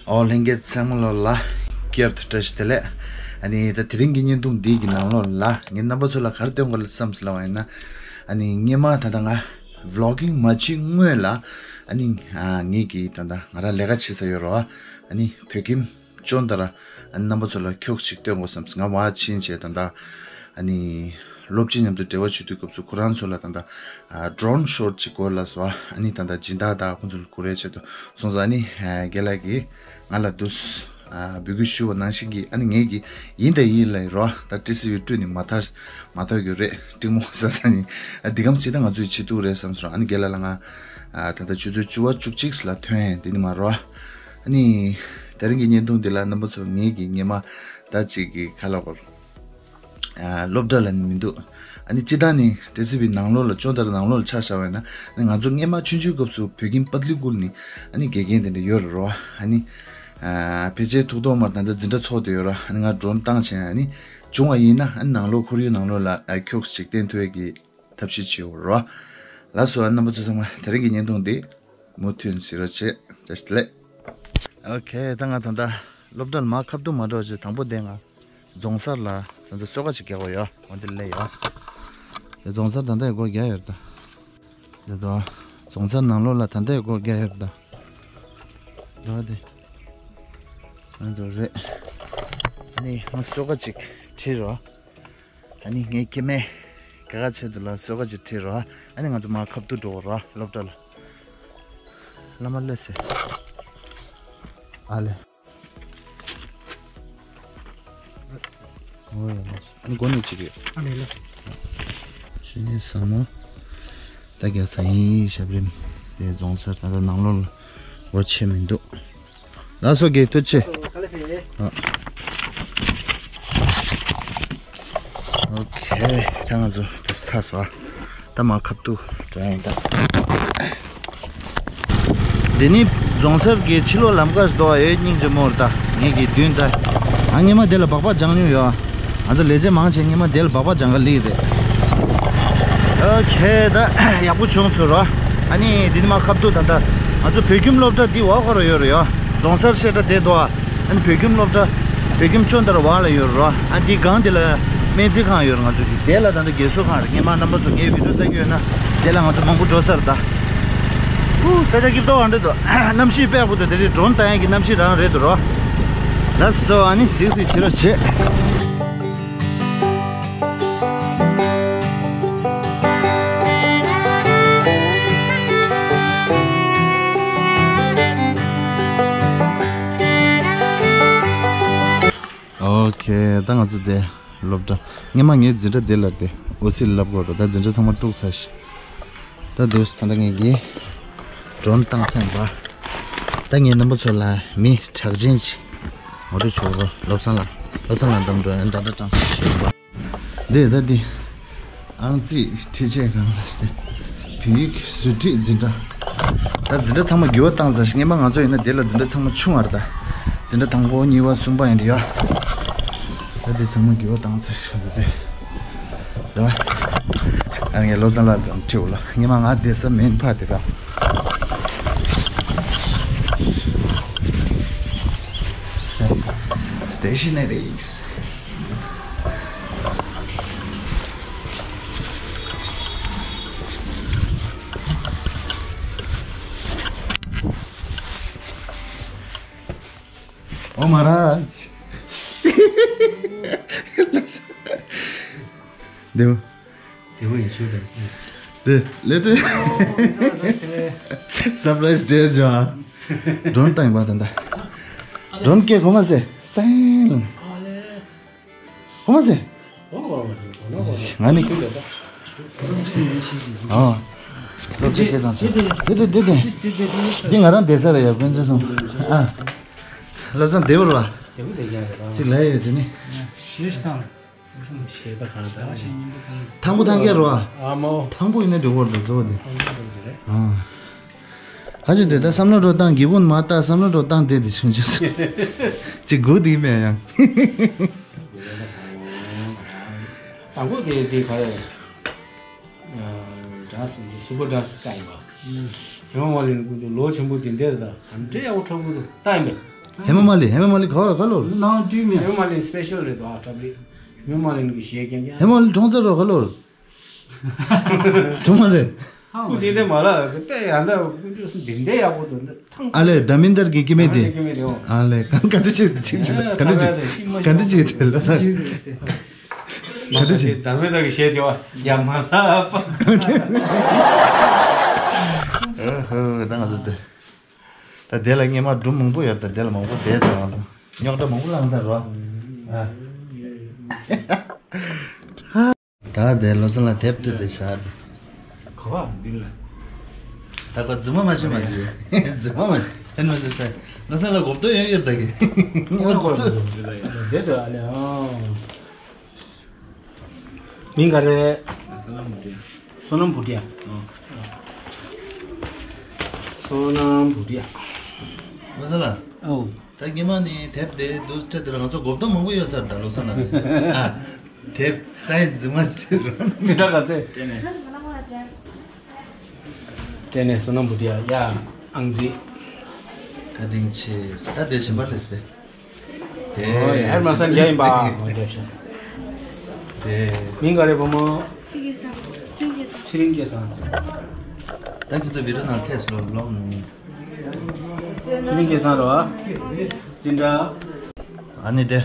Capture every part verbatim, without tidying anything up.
ཨོ་ལྷན་རྒྱས་ཚང་མ་ལོ་ལ་བསྐྱར་དུ་བཀྲ་ཤིས་བདེ་ལེགས། ཨ་ནི་ད་དེ་རིང་གི་བརྙན་ཐུང་འདི་གི་ནང་ལོགས་ལ་ངས་རྣམ་པ་ཚོ་ལ་ག་རེ་སྟོན་དགོས་ལ་བསམ་ཟེར་ལབ་པ་ཡིན་ན། ཨ་ནི་སྔས་མ་ད་ལྟ་ང་ཝི་ལོག་གིང་མ་བྱེད་སྔོན་ལ། ཨ་ནི་ཨ་ངེད་ཀྱི་ད་ལྟ་ང་རང་ལས་ཀ་བྱེད་ས་ཡོད་རེད་བ། ཨ་ནི་བོད་ཁྱིམ་སྤྱོད་ཟླ་ར། ཨ་ནི་རྣམ་པ་ཚོ་ལ་ཁྱོག་ཅིག་སྟོན་དགོས་བསམ་སོང་། ང་མར་ཕྱིན་བྱས་ད་ལྟ་ཨ་ནི་སློབ་སྤྱི་མཉམ་དུ་འབྲེལ་བ་བྱེད་དུས་སྐབས་སུ་ཁོ་རང་ཚོ་ལ་ད་ལྟ་ཨ་ཌོ་རོན་ཤོཊ་ཅིག་དགོས་ལབ་སོང་། ཨ་ནི་ད་ལྟ་སྦྱིན་བདག་དང་ཁོང་ཚོ་ལ་གུ་རེ་བྱེད་དུ་སོང་ཙང་། ཨ་ནི་ཨ་རྒན་ལགས་ཀྱིས་ང་ལ་འདུག་ཨ་འབོད་སྐུལ་ཞུས་པ་ནང་བཞིན་གྱི། ཨ་ནི་ངེད་ཀྱིས་ཡིན་དང་ཡིན་ལབ་རོ། ད་ཊི་སི་ཝི་སྤྲོད་ནས་མ་ཐག་མ་ཐག་རྒྱུ་རེད། སྤྲིང་མོ་ཟ་ས་ནི་ཨ་འདི་གམ་ཅིག་ད་ང་ཚོས་བྱེད་ཐུབ་རེད་བསམ་སོང་། ཨ་ནི་རྒན་ལགས་ལ་ང་ཨ་ད་ལྟ་ཆུ་ཚོད་བཅུ་པ་བཅུ་གཅིག་ལ་ཐོན་དེ་ནི་མ་རོ། ཨ་ནི་དེ་རིང་གི་བརྙན་ཐུང་འདི་ལ་རྣམ་པ་ཚོ་ངེད་ཀྱི་སྔས་མ་ད་ཅིག་གི་ཁ་ལག་བར་ཨ་སློབ་གྲྭ་ལ་ནི་མི་འདུག་ཨ་ནི་སྤྱིར་བཏང་ནི་ཊི་སི་ཝི་ནང་ལོགས་ལ་སྤྱོད་ཟླ་ནང་ལོགས་ལ་ཆ་བཞག་པ་ཡིན་ན། ཨ་ནི་ང་ཚོ་སྔས་མ་ཆུང་ཆུང་སྐབས་སུ་བོད་ཁྱིམ་པ་ཏི་ལི་ཀུལ་ནི་ཨ་ནི་དགེ་རྒན་དེ་འདྲ་ཡོད་རེད་རོ། ཨ་ནི་ཨ་ཕལ་ཆེར་ཐུགས་དོགས་མར་ད་ལྟ་འཛིན་གྲྭ་ཚོགས་བསྡད་ཡོད་ར། ཨ་ནི་ང་ཌོ་རོན་བཏང་བྱས། ཨ་ནི་བྱུང་བ་ཡིན་ན་ཨ་ནི་ནང་ལོགས་ཁོར་ཡུག་ནང་ལོགས་ལ་ཨ་ཁྱོག་ཅིག་བསྟན་ཐུབ་ཡས་ཀྱི་ཐབས་ཤེས་བྱེད་འོ་རོ། ལགས་སོ། ཨ་རྣམ་པ་ཚོ་ཚང་མ་དེ་རིང་གི་བརྙན་ཐུང་འདི་མུ་མཐུད་གཟིགས་རོགས་བྱེད། བཀྲ་ཤིས་བདེ་ལེགས། ཨོ་ཁེ། ད་ང་ད་ལྟ་སློབ་གྲྭར་མར་ཁ་ཐུག་མ་འགྲོ་བྱས་དང་པོ་དེ་ང་རྫོང་སར་ལ་ད་ལྟ་གསོལ་ཁ་ཅིག་རྒྱག་དགོས་ཡོད། འོ་འདི་ལས་ཡོད། དེ་རྫོང་སར་ད་ལྟ་ཡི་སྒོ་རྒྱག་ཡོད་ད། དེ་དོ། རྫོང་སར་ནང་ལོགས་ལ་ད་ལྟ་ཡི་སྒོ་རྒྱག་ཡོད་ད། དོ་དེ། ཨ་དོ་རེད། ཨ་ནི་ང་གསོལ་ཁ་ཅིག་ཁྲིད་རོགས། ཨ་ནི་ངའི་སྐྱེ་དམན་དགའ་དགའ་ཆེད་དུ་ལ་གསོལ་ཁ་ཅིག་ཁྲིད་རོགས། ཨ་ནི་ང་ཚོ་མར་ཁ་ཐུག་འགྲོ་རོགས་སློབ་གྲྭ་ལ། བླ་མ་ལོས་སེ། ཨ་ལེ། ཨོ་ཡ་ལོས། ཨ་ནི་སྒོ་ནས་ཅིག་ཡོད། ཨ་ལེ་ལོས། ཤི་ནི་ས་མོ། ད་རྒྱ་ས་ཡིན་ཞབས་རིམ། དེ་རྫོང་སར་ད་ལྟ་ནང་ལོགས་ལ་སྒོ་ཕྱེ་མི་འདུག་ལགས་སོ་རྒན་ཐུགས་རྗེ་ཆེ། ཨ། ཨོ་ཁེ། ད་ང་ཚོ་ཚར་སོང་། ད་མར་ཁ་ཐུག་འགྲོ་ཡིན་ད། འདི་ནི་རྫོང་སར་གྱི་ཕྱི་ལོགས་ལམ་ཁ་ཞིག་འདུག་ཨེ། སྙིང་རྗེ་མོ་རེད་ད། ངེད་ཀྱི་མདུན་ད། ཨ་སྔས་མ་དེ་ལ་སྦག་སྦག་སྦྱང་མྱོང་ཡོད། ང་ཚོ་ལས་བྱེད་མང་ཆེ་སྔས་མ་དེ་ལ་སྦག་སྦག་སྦྱང་ག་སླེབས་རེད། ཨོ་ཁེ། ད་ཡག་པོ་བྱུང་སོང་རོ། ཨ་ནི་འདི་ནི་མར་ཁ་ཐུག་ད་ད། ང་ཚོ་བོད་ཁྱིམ་སློབ་གྲྭ་འདི་འོག་ཁ་རུ་ཡོད་རེད་ཡོ། རྫོང་སར་བཤད་གྲྭ་དེ་འདུག་ཨ། ཨ་ནི་བོད་ཁྱིམ་སློབ་གྲྭ། བོད་ཁྱིམ་སྤྱོད་ཟླ་ར་འོག་ལ་ཡོད་རེད་རོ། ཨ་འདི་སྒང་དེ་ལ་སྨན་རྩིས་ཁང་ཡོད་རེད། ང་ཚོ་གི་དེ་ལ་ད་ལྟ་རྒས་གསོ་ཁང་རེད། སྔས་མ་རྣམ་པ་ཚོ་ངའི་བི་ཌིའོ་ལྟ་གི་ཡོད་ན་དེ་ལ་ང་ཚོ་མང་པོ་འགྲོ་ས་རེད་ད། ཧུ། ས་ཆ་སྐྱིད་པོ་འདྲ་འདུག་གནམ་གཤིས་དཔེ་ཡག་པོ་འདུག་དེ་རིང་ཌོ་རོན་བཏང་ཡག་གི་གནམ་གཤིས་རང་རེད་འདུག་རོ། ལགས་སོ། ཨ་ནི་གཟིགས་གཟིགས་བྱེད་རོགས་བྱེད། ཨོ་ཁེ། ད་ང་ཚོ་དེ་སློབ་གྲྭ། སྔས་མ་ངའི་འཛིན་གྲྭ་དེ་ལ་དེ་ཨོ་སི་ལབ་དགོས་རེད། ད་འཛིན་གྲྭ་ཚང་མ་དཀྲུགས་ཚར་ཤག་ད་དུས་སུ་ད་ལྟ་ངེད་ཀྱིས་ཌོ་རོན་བཏང་ཚར་ཡིན་པ། ད་ངས་རྣམ་པ་ཚོ་ལ་མི་གྲགས་ཅན་ཅིག་ངོ་སྤྲོད་བྱེད་དགོས། བློ་བཟང་ལགས། བློ་བཟང་ལགས་འདམ་འགྲོ་ཡང་འདྲ་འདྲ་གྲངས་ཤིག་ཡིན་པ། འདི་ད་འདི་ཨང་རྩིས་འཕྲུལ་ཆས་ཁང་ལ་སྟེ། བོད་ཡིག་བཟོ་སྒྲིག་འཛིན་གྲྭ། ད་འཛིན་གྲྭ་ཚང་མ་འགྱུར་བ་བཏང་ཚར་ཤག་སྔས་མ་ང་ཚོ་ཡིན་ན་དེ་ལ་འཛིན་གྲྭ་ཚང་མ་ཆུང་བ་རེད་ད། འཛིན་གྲྭ་དང་པོ་གཉིས་པ་གསུམ་པ་ཡིན་འདི་ཡོད། ད་དེ་ཚང་མ་འགྱུར་བ་བཏང་ཚར་ཤག་འདི་དེ། ད་ཨ་ངས་བློ་བཟང་ལགས་ཀྱང་ཁྲིད་འོ་ལ། སྔས་མ་ང་བསྡད་ས་མིན་ཕ་དེ་ར། སྟེ་ཤི་ནེ་རིགས། ཨོ་མ་ར་ཇི། དེའུ། དེའུ་ཡིན་ཤོད་དང་། དེ་ལེ་ཏེ། སར་པ་རའི་སི་ཌེ་ཇོ། ཌོ་རོན་བཏང་ཡིན་པ་ད་ལྟ། ཌོ་རོན་སྐད་གོ་མ་ཟེ། སེང་། ཧོ་མ་ཟེ། ང་ནི། ཨ། སློབ་ཆེན་སྐད་བཏང་ས། དེ་དེ་དེ་དེ། འདི་ང་རང་བསྡད་ས་རེད་ཡ། དཀོན་མཆོག་གསུམ། ཨ། བློ་བཟང་བདེ་པོ་རེད་བ། ཅིག་ལབ་ཡོད་དེ་ནི། ཐང་པོ་ཐང་གེ་རོ། ཨ་མོ། ཐང་པོ་ཡིན་ན་འགྲིག་གོ་རེད་གཙོ་བོ་དེ། ཨ། ཧ་ཅི་དེ་ད་བསམ་བློ་འགྲོ་སྟངས་གི་བུན་མ་ལྟ་བསམ་བློ་འགྲོ་སྟངས་དེ་དེ་བྱུང་བྱུང་སོང་། ཅིག་སྒུག་དེ་མེད་ཡང་། དང་པོ་དེ་དེ་ག་རེ། ཌ་རག་སི་འདི་སུ་པར་ཌ་རག་སི་བཏང་ཡིན་པ། རྒྱལ་དབང་མ་ལེན་ཀུན་སྤྱོད་ལོ་ཆེན་པོ་དེ་འདྲ་རེད་ད། ཨ་འདྲ་ཡག་པོ་འཁྲབ་ཀྱི་འདུག་བཏང་ཡིན་པས། ཧེ་མ་མ་ལི་ཧེ་མ་མ་ལི་ག་བ་ག་ལོར། ནང་བཀྲུས་མེད། ཧེ་མ་མ་ལི་སི་པེ་ཤལ་རེད་དོ་ཨ་ཊ་བི། ཧེ་མ་མ་ལི་གི་གཞས་ཀྱང་ཀྱང་། ཧེ་མ་མ་ལི་གྲོང་ཚོ་རོ་ག་ལོར། གྲོང་མ་རེད། ཁུ་ཅིག་དེ་མ་ལ་དེ་དཔེ་ཡང་ད་ཀུན་སྤྱོད་སུ་འདི་འདྲའི་ཡག་པོ་འདུག་འདི་ཐང་། ཨ་ལས་ད་མིན་དར་གི་ཀི་མེད་དེ། ཀི་མེད་དེ་འོ། ཨ་ལས་ག་ག་འདྲ་ཅིག་ཅིག་ཅིག་ག་འདྲ་ཅིག་ག་འདྲ་ཅིག་དེ་ལ་ས། ག་འདྲ་ཅིག་ད་མིན་དར་གི་གཞས་བྱས་པ་ཡ་མ་ལ་པ། ཨ་ཧོ་ད་ང་ཚོ་དེ། ད་དེ་ལ་སྔས་མ་སྒྲུང་མང་པོ་ཡོད། ད་དེ་ལ་མང་པོ་བསྡད་ཚར་བ་དང་རྙོག་དྲ་མང་པོ་བསླངས་ཚར་བ། ཨ། ད་དེ་བློ་བཟང་ལ་དེབ་སྤྲད་དེ་བཞག་སྟེ། གོ་བ་འདི་ལ། ད་ག་རྫུན་མ་མ་བྱེད་མ་བྱེད། རྫུན་མ་མ་ཕན་མ་བྱེད་ས། བློ་བཟང་ལ་གོ་བསྡུར་ཡོད་ཡོད་ད་གི། ངོ་གོ་བསྡུར། དེ་ལ་ཡ། དེ་ལ་ཡ། མིང་ག་རེ། བསོད་ནམས་བུ་ཏི་ཡ། བསོད་ནམས་བུ་ཏི་ཡ། ཨོ། བསོད་ནམས་བུ་ཏི་ཡ། བློ་བཟང་ལགས། ཨོ། ད་སྔོན་མ་ནས་དེབ་དེ་འདུག་སྤྲད་དུས་ང་ཚོ་གོ་བརྡ་མང་པོ་ཡོད་ས་རེད་ད་བློ་བཟང་ལགས། ཨ། དེབ་སའིན་རྫུན་མ་ཟེར་རོ། ཙི་ཏྲ་ག་ཚད། ཏེ་ནེ་སི། ཏེ་ནེ་སི་བསོད་ནམས་བུ་ཏི་ཡ། ཡ། ཨང་རྩིས། བཀའ་དྲིན་ཆེ། ད་དེ་གཞན་པ་ལས་ཟེར། ཨོ་ཡ། ཧེར་མ་སན་རྒྱ་ཡིན་པ། ཨོ་རྒྱ་ཤ། དེ། མིང་ག་རེ་བུ་མོ། ཚེ་རིང་སྐལ་བཟང་། ཚེ་རིང་སྐལ་བཟང་། ད་ཁྱོད་ཚོ་བི་ཌི་ཡོ་ནང་ཐད་སོ་ལོག་ནོ། ཚེ་རིང་སྐལ་བཟང་རོ། འཛིན་གྲྭ། ཨ་ནི་དེ།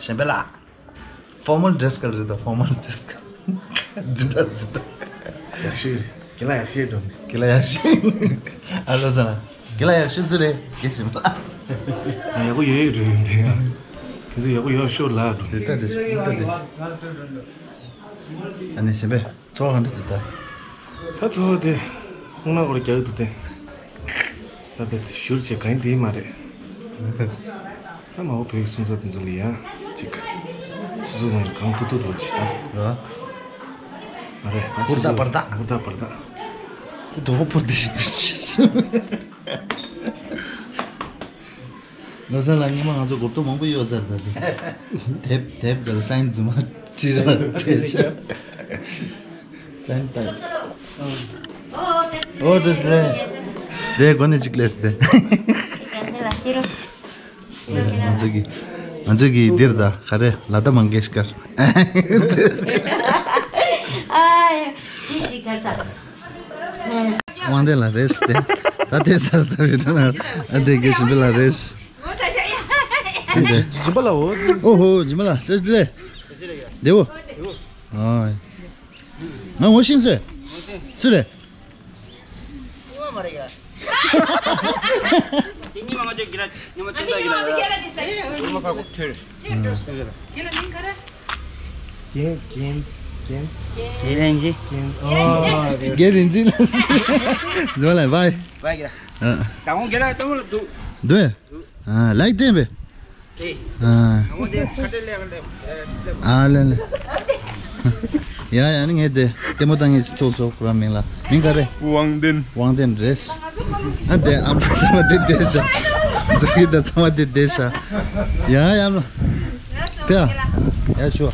གཞན་པ་ལ། ཕོར་མལ་ཌེ་རེ་སི་ག་རེད་ད་ཕོར་མལ་ཌེ་རེ་སི་ག། འཛིན་གྲྭ་འཛིན་གྲྭ། ཡག་ཤོས། རྒན་ལགས་ཡག་ཤོས་འགྲོ་ནི། རྒན་ལགས་ཡག་ཤོས། ཨ་བློ་བཟང་ལགས། རྒན་ལགས་ཡག་ཤོས་སུ་རེད། རྒན་གཞན་པ། ཡག་པོ་ཡོད་ཡོད་འགྲོ་ཡོད་འདི་ཡ། ཁྱེད་ཚོ་ཡག་པོ་ཡོད་ཤོག་ལགས་འགྲོ། དེ་ལྟ་དེ་ཤོག་ལྟ་དེ་ཤོག་ཨ་ནི་གཞན་པས། ཚོགས་གང་འདྲ་འདུག་ད། ད་ཚོགས་དེ། ཁོང་ན་སྐོར་རྒྱག་འདུག་སྟེ། ད་དེ་ཞུར་བྱེད་གང་དེ་མ་རེད། ད་མ་འོ་བོད་ཀྱི་སུམ་ཚོགས་དེ་ཚོ་ལ་ཡ། ཅིག་སུ་ཚོགས་མ་ཡིན་གང་ཐུབ་ཐུབ་འགྲོ་ཅིག་ད། ར། མ་རེད་ད་ཧུར་ཐག་སུ་ཚོགས་བར་ཐག་ཧུར་ཐག་བར་ཐག་ཁོ་དོ་ཧོ་པོ་དེ་ཞིག་ཞིག་སུ། ལོ་སར་ལ་སྔོན་མ་ང་ཚོ་གོ་བརྡ་མང་པོ་ཡོད་ཟེར་ད་དེ། དེབ་དེབ་གར་སའིན་རྫུན་མ་ཅི་ར་དེ་ཆ། སའིན་ཏའི། ཨོ་དེ་སླེ། དེ་གོ་ནས་ཅིག་ལེས་དེ། ང་ཚོ་གི་ང་ཚོ་གི་འདིར་ད་ག་རེ་ལ་ད་མང་གེ་ཤ་ཀར། ཨ་ཡ་ཅི་ཞིག་གར་ས། དབང་ལྡན་ལགས་རེད་དེ། ད་དེ་ཚར་ད་བི་ཏྲ་ན་ཨ་དེ་དགེ་ཞིམ་པོ་ལགས་རེད། སྦྱིན་པ་ལགས་འོ། ཨོ་ཧོ་སྦྱིན་པ་ལགས་རེད་རེད། དེ་བོ། ཨ། ང་ངོ་ཤེས་སོས། སུ་རེད། རྒན་རྒན་རྒན། རྒན་རིན་ཆེན། རྒན་རིན་ཆེན་ལགས། འཛོམས་ལ་བའི། བའི་རྒན། ཨ། ད་ཁོང་རྒན་ལགས་ལྟད་མོ་ལ་འདུག་འདུག་ཨ། ལའིག་བསྟན་པས། ཨེ། ཨ། ད་ཁོང་དེ་ཁ་བྲལ་ལས་ལས། ཨ་ལེ་ལེ། ཡ་ཡ་ནི་ངས་དེ་ལྟད་མོ་བཏང་ངེས་ཚོགས་སོ་ཁོ་རང་མིང་ལ་མིང་ག་རེ། དབང་ལྡན། དབང་ལྡན་རེད། ཨ་དེ་ཨ་མ་ཚང་མ་དེ་བསྡད་ཤག་ཛོ་ཡི་ད་ཚང་མ་དེ་བསྡད་ཤག་ཡ་ཡ་ཨ་མ། ཕེ་ཨ། ཡ་ཤུ།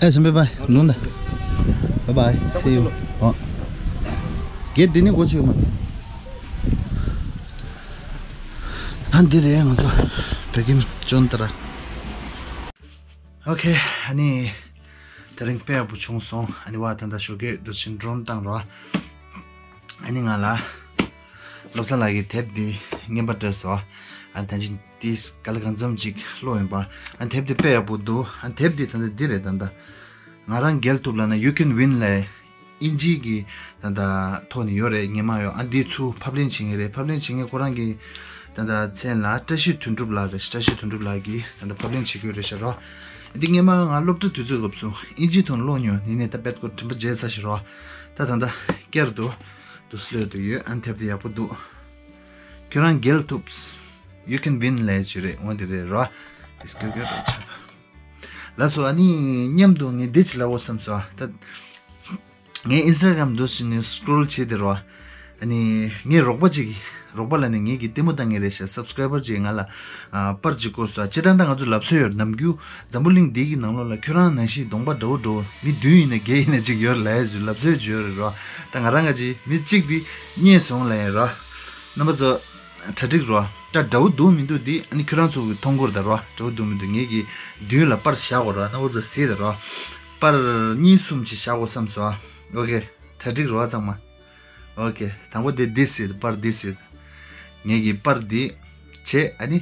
ཨེ་སམ་བྷའི་བྷའི། ནུན་ད། བྷའི་བྷའི། སི་ཡུ། ཨོ། གེ་དེ་ནི་གོ་ཆོད་མ། ཨ་འདི་རེད་ང་ཚོ་བོད་ཁྱིམ་ཅོན་ཏ་ར། ཨོ་ཁེ། ཨ་ནི། དེ་རིང་དཔེ་ཡག་པོ་བྱུང་སོང་། ཨ་ནི་བ་ད་ལྟ་ཞོགས་ཀས་འདུག་ཕྱིན་ཌོ་རོན་བཏང་རོགས། ཨ་ནི་ང་ལ། བློ་བཟང་ལགས་ཀྱི་དེབ་འདི་རྔན་པ་སྤྲད་སོང་། ཨ་ནི་ད་ཅི་ཏིས་ག་ལ་གང་འཚམ་ཅིག་ཀློག་ཡིན་པ། ཨ་ནི་དེབ་འདི་དཔེ་ཡག་པོ་འདུག་ཨ་ནི་དེབ་འདི་ད་ལྟ་འདི་རེད་ད་ལྟ། ང་རང་རྒྱལ་ཐུབ་ལབ་ན་You Can Win ལབ། དབྱིན་ཇིའི་གི་ད་ལྟ་ཐོག་ནས་ཡོད་རེད། སྔོན་མ་ཡོད། ཨ་འདི་ཚུར་ཕབ་ལེན་བྱེད་མཁན་རེད། ཕབ་ལེན་བྱེད་མཁན་ཁོ་རང་གི་ད་ལྟ་མཚན་ལ་བཀྲ་ཤིས་དོན་གྲུབ་ལགས་རེད། བཀྲ་ཤིས་དོན་གྲུབ་ལགས་ཀྱིས་ད་ལྟ་ཕབ་ལེན་བྱེད་ཀྱི་ཡོད་རེད་ཤག་རོ། འདི་སྔོན་མ་ང་སློབ་གྲྭ་དུས་ཚོད་སྐབས་སུ་དབྱིན་ཇིའི་ཐོག་ནས་ཀློག་མྱོང་། འདི་ནས་ད་དཔེ་སྐོར་དྲན་པ་བརྗེད་ཚར་ཤག་རོ། ད་ད་ལྟ་བསྐྱར་དུ་དུ་སློད་དུ་ཡོད། ཨ་ནི་དེབ་དེ་ཡག་པོ་འདུག་ཁྱོད་རང་རྒྱལ་ཐུབ། You Can Win ལབ་ཅིག་རེད། འོ་འདི་རེད་རོ། དེ་སྐྱོ་སྐྱོ་རོ་ཆགས་པ། ལགས་སོ། ཨ་ནི་མཉམ་དུ་ངས་འདི་ཅིག་ལབ་འོ་བསམ་སོང་། ད་ངས་ཨིན་སི་ཊ་གྷ་རམ་འདུག་སེ་ནས་སི་ཀྲོལ་བྱས་དེ་རོ། ཨ་ནི་ངས་རོགས་པ་ཅིག་རོགས་པ་ལ་ནི་ངེད་ཀྱི་ལྟད་མོ་ལྟ་མཁན་རེད་ཤག་སབ་སི་ཀ་རའི་བར་ཅིག་ང་ལ་ཨ་པར་ཅིག་བསྐུར་སོང་། སྤྱིར་བཏང་ད་ང་ཚོ་ལབ་སྲོལ་ཡོད་རེད། ནམ་རྒྱུན་འཛམ་བུ་གླིང་འདི་གི་ནང་ལོགས་ལ་ཁྱོད་རང་ནང་བཞིན་གདོང་པ་འདྲ་བོ་འདྲ་བོ་མི་བདུན་ཡིན་ན་བརྒྱད་ཡིན་ན་ཅིག་ཡོད་རེད་ལབ་ཡ་ཅིག་ལབ་སྲོལ་ཅིག་ཡོད་རེད་རོ། ད་ང་རང་ག་ཅིག་མི་གཅིག་འདི་རྙེད་སོང་ལབ་ཡིན་རོ། རྣམ་པ་ཚོ། གྲ་སྒྲིག་རོ། ད་འདྲ་བོ་འདུག་མི་འདུག་འདི་ཨ་ནི་ཁྱོད་རང་ཚོ་གི་མཐོང་གོ་རེད་ད་རོ། འདྲ་བོ་འདུག་མི་འདུག་ངེད་ཀྱི་མདུན་ལ་པར་བཞག་གོ་རོ། ན་བོ་ད་ཟེར་ད་རོ། པར་གཉིས་གསུམ་ཅིག་བཞག་གོ་བསམ་སོང་ཨ། ཨོ་ཁེ། གྲ་སྒྲིག་རོ་ཚང་མ། ཨོ་ཁེ། དང་པོ་དེ་འདི་ཟེར། པར་འདི་ཟེར། ངེད་ཀྱི་པར་འདི་བྱས། ཨ་ནི་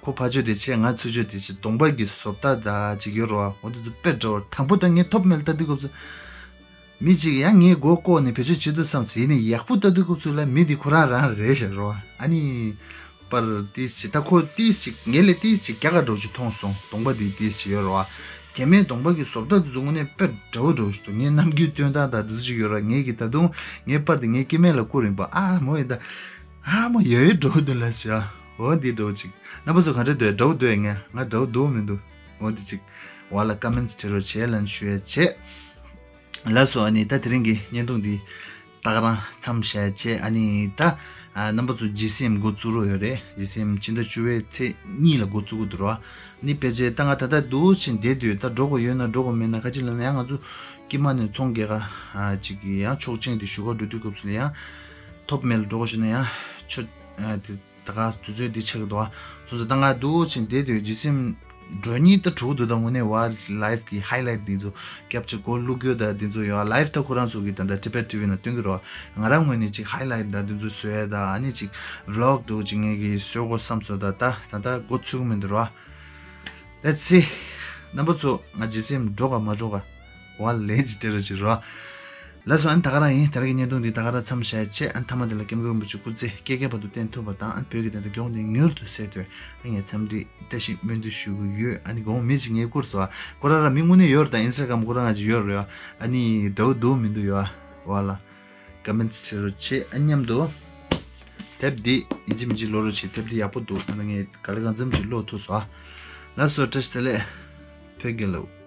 ཁོ་ཕར་ཕྱོགས་དེ་བྱས། ང་ཚུར་ཕྱོགས་དེ་བྱས། གདོང་པ་གི་བཟོ་ལྟ་ད་ཅིག་ཡོད་རོ། འོ་འདི་ཚོ་དཔེ་འདྲ་བོ། དང་པོ་ད་ངས་ཐོབ་མེད་ལྟ་དུས་སྐབས་སུ། མི་གཅིག་ཡང་ངའི་མགོ་བསྐོར་ནས་བེད་སྤྱོད་བྱེད་དུ་བསམ་ཚེ་ཡིན་ནའི་ཡག་པོ་ལྟ་དུས་སྐབས་སུ་ལ་མི་འདི་ཁོ་རང་རང་རེད་ཤག་རོ། ཨ་ནི། པར་ཏིས་ཅིག་ད་ཁོ་ཏིས་ཅིག་ངས་ལས་ཏིས་ཅིག་རྒྱ་གར་འགྲོ་ཅིག་མཐོང་སོང་། གདོང་པ་འདི་ཏིས་ཅིག་ཡོད་རོ། ཨ། དེ་མིན་གདོང་པ་གི་བཟོ་ལྟ་འདི་ཚོ་དངོས་གནས་དཔེ་འདྲ་བོ་འདྲ་བོ་ཞིག་འདུག་ངས་རྣམ་འགྱུར་སྟོན་སྟངས་དང་འདི་ཚོ་ཅིག་ཡོད་ར། ངས་ཀྱི་ད་དུང་ངའི་པར་འདི་ངའི་སྐྱེ་དམན་ལ་བསྐུར་ཡིན་པ། ཨ་མོ་ཡིན་ད། ཨ་མོ་ཡོད་ཡོད་འདྲ་བོ་འདུག་ལ་ཤག་འོ་འདི་འདྲ་བོ་ཅིག་རྣམ་པ་ཚོ་ག་འདྲ་འདུག་འདྲ་བོ་འདུག་ངས་ང་འདྲ་བོ་འདུག་མི་འདུག་འོ་འདི་ཅིག་བ་ལ་ཀ་མེན་ཊི་བྲིས་རོགས་བྱས་ལན་ཞུ་ཡ་བྱས། ལགས་སོ། ཨ་ནི་ད་དེ་རིང་གི་བརྙན་ཐུང་འདི་ད་ག་རང་མཚམས་བཞག་བྱས། ཨ་ནི་ད་ཨ་རྣམ་པ་ཚོ་ཇི་སི་ཨེམ་འགོ་བཙུགས་རོགས་ཡོད་རེད། ཇི་སི་ཨེམ་ཕྱི་ཟླ་བཅུ་པའི་ཚེས་གཉིས་ལ་འགོ་བཙུགས་ཀྱི་འདུག་ར། ཨ་ནི་ཕལ་ཆེར་ད་ང་ད་ལྟ་འདུག་ཕྱིན་བསྡད་དུས་ད་འགྲོ་དགོས་ཡོད་ན་འགྲོ་དགོས་མེད་ན་ཁ་ཅིག་ལབ་ན་ཡང་ང་ཚོ་དཀྱིལ་མ་ནས་ཚོང་རྒྱག་ག་ཨ་ཅིག་ཡང་ཆོག་མཆན་འདི་ཞུ་ག་འགྲོ་དུས་སྐབས་སུ་ལ་ཡང་ཐོབ་མེད་ལ་འགྲོ་དགོས་ཞུ་ན་ཡང་ཆོ་ཨ་དེ། ད་ག་དུས་ཚོད་འདི་ཆགས་ཀྱི་འདུག་ཨ། སོ་སོ་ད་ང་འདུག་ཕྱིན་བསྡད་དུས་ཇི་སི་ཨེམ་འགྲོ་སྙིང་ད་དྲུག་འདུག་ད་དངོས་གནས་བ་ལའིབ་ཀྱི་ཧའི་ལའིཊ་འདི་ཚོ་སྐྱབས་ཆ་སྒོ་བླུག་རྒྱུ་ད་འདི་ཚོ་ཡོད་ཨ། ལའིབ་ད་ཁོ་རང་ཚོ་གི་ད་ད་ཊི་བེཊ་ཊི་ཝི་ནང་སྟོན་གྱི་རོ། ང་རང་ངོས་ནས་ཅིག་ཧའི་ལའིཊ་ད་འདི་ཚོ་བཟོ་ཡ་ད་ཨ་ནི་ཅིག་བློག་འདུག་ཅིག་ངས་ཀྱི་བཟོ་དགོས་བསམ་སོང་ད། ད་ད་ད་འགོ་ཚུགས་མི་འདུག་རོ། Let's see. རྣམ་པ་ཚོ་ང་ཇི་སི་ཨེམ་འགྲོ་ག་མ་འགྲོ་ག་བ་ལན་ཅིག་སྤྲད་རོགས་བྱེད་རོགས། ལགས་སོ། ཨ་ནི་ད་ག་རང་ཡིན། ད་རེས་ཀྱི་བརྙན་ཐུང་འདི་ད་ག་རང་མཚམས་བཞག་བྱས། ཨ་ནི་མཐའ་མ་འདི་ལ་སྐྱབས་མགོན་རིན་པོ་ཆེ་སྐུ་ཚེ་བསྐལ་བརྒྱའི་བར་དུ་བརྟན་ཐུབ་པ་དང་། ཨ་ནི་བོད་ཀྱི་བདེན་དོན་མྱུར་དུ་གསལ་ཐུབ། ཨ་ནི་ངས་འཚམས་འདྲི་བཀྲ་ཤིས་སྨོན་འདུན་ཞུ་གི་ཡོད། ཨ་ནི་དགོང་མོ་མི་ཅིག་ངའི་བསྐུར་སོང་ཨ། ཁོ་རང་ར་མི་དངོས་གནས་ཡོད་རེད། ད་ཨིན་སི་ཊ་གྷ་རམ་ཁོ་རང་ང་ཅིག་ཡོད་རེད་ཨ། ཨ་ནི་འདྲ་བོ་འདུག་མི་འདུག་ཡོད་ཨ། བ་ལ་ཀ་མེན་ཊི་བྱེད་རོགས་བྱེད། ཨ་མཉམ་དུ་དེབ་འདི་ཡིན་གཅིག་མིན་གཅིག་ཀློག་རོགས་བྱེད། དེབ་འདི་ཡག་པོ་འདུག་ཨ་ནི་ངས་ག་ལེ་གང་འཚམ་ཅིག་ཀློག་ཐུབ་སོང་ཨ། ལགས་སོ། བཀྲ་ཤིས་བདེ་ལེགས། བོད་རྒྱལ་ལོ།